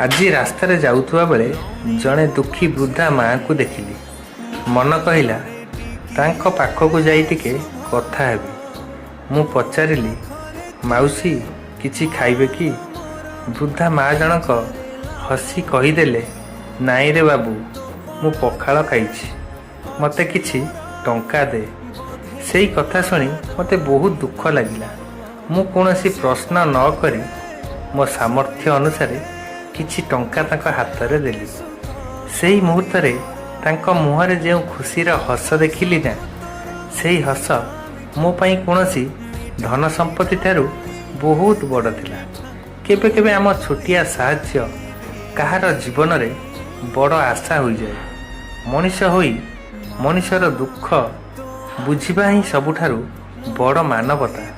ଆଜି ରାସ୍ତାରେ ଯାଉଥିବା ବେଳେ ଜଣେ ଦୁଃଖୀ ବୃଦ୍ଧା ମାଆଙ୍କୁ ଦେଖିଲି। ମନ କହିଲା, ତାଙ୍କ ପାଖକୁ ଯାଇ ଟିକେ କଥା ହେବି। ମୁଁ ପଚାରିଲି, "ମାଉସୀ, କିଛି ଖାଇବେ କି?" ବୃଦ୍ଧା ମା ଜଣକ ହସି କହିଦେଲେ, "ନାଇଁରେ ବାବୁ, ମୁଁ ପଖାଳ ଖାଇଛି। ମୋତେ କିଛି ଟଙ୍କା ଦେ।" ସେଇ କଥା ଶୁଣି ମୋତେ ବହୁତ ଦୁଃଖ ଲାଗିଲା। ମୁଁ କୌଣସି ପ୍ରଶ୍ନ ନ କରି ମୋ ସାମର୍ଥ୍ୟ ଅନୁସାରେ କିଛି ଟଙ୍କା ତାଙ୍କ ହାତରେ ଦେଲି। ସେଇ ମୁହୂର୍ତ୍ତରେ ତାଙ୍କ ମୁହଁରେ ଯେଉଁ ଖୁସିର ହସ ଦେଖିଲି ନା, ସେଇ ହସ ମୋ ପାଇଁ କୌଣସି ଧନ ସମ୍ପତ୍ତି ଠାରୁ ବହୁତ ବଡ଼ ଥିଲା। କେବେ କେବେ ଆମ ଛୋଟିଆ ସାହାଯ୍ୟ କାହାର ଜୀବନରେ ବଡ଼ ଆଶା ହୋଇଯାଏ। ମଣିଷ ହୋଇ ମଣିଷର ଦୁଃଖ ବୁଝିବା ହିଁ ସବୁଠାରୁ ବଡ଼ ମାନବତା।